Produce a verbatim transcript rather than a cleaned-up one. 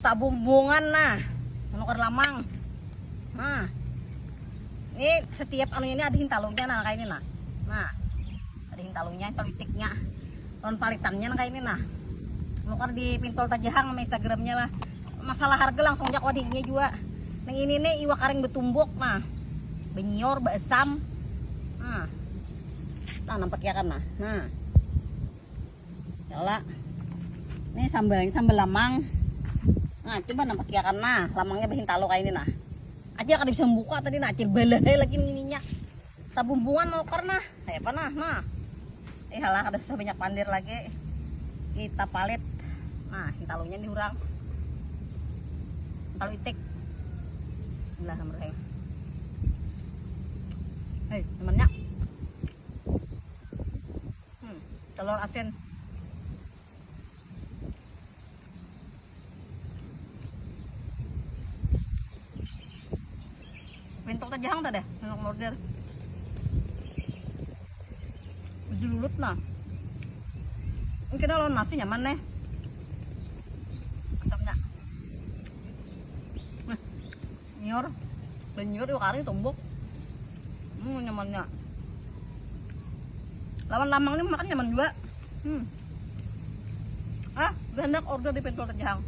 Sabumbungan nah, menukar lamang. Nah, ini setiap anunya ini ada hintalunya nah, kayak ini nah. Nah, ada hintalunya, hintalu itiknya. Lawan palitannya nah, kayak ini nah. Menukar di pintol tajahang sama Instagramnya lah. Masalah harga langsung jak wadinya juga. Nang ini nih iwak karing betumbuk nah. Benyiur, beesam. Nah. Nah, nampak ya kan nah. Nah. Yala. Ini sambalnya sambal lamang. Nah, coba nampak ya kan nah, lamangnya behintalu kayak ini nah. Aja kada bisa membuka tadi nah, acil balahai lagi ininya. Sabumbungan mau karena. Kayak apa nah, nah. Eh halah, kada susah banyak pandir lagi. Kita palit. Nah, hintalunya nih urang. Hintalu itik. Bismillahirrahmanirrahim. Hei, temannya. Hmm, telur asin. Pintok tajahang tadi, pintok order. Baju lulut nah. Mungkin lawan nasi nyaman nih. Asamnya. Nah, nyiur. Dan nyiur iwak kari tumbuk. Hmm, nyamannya. Lawan lamang ini makan nyaman juga. Hmm. Ah, udah hendak order di pintok tajahang.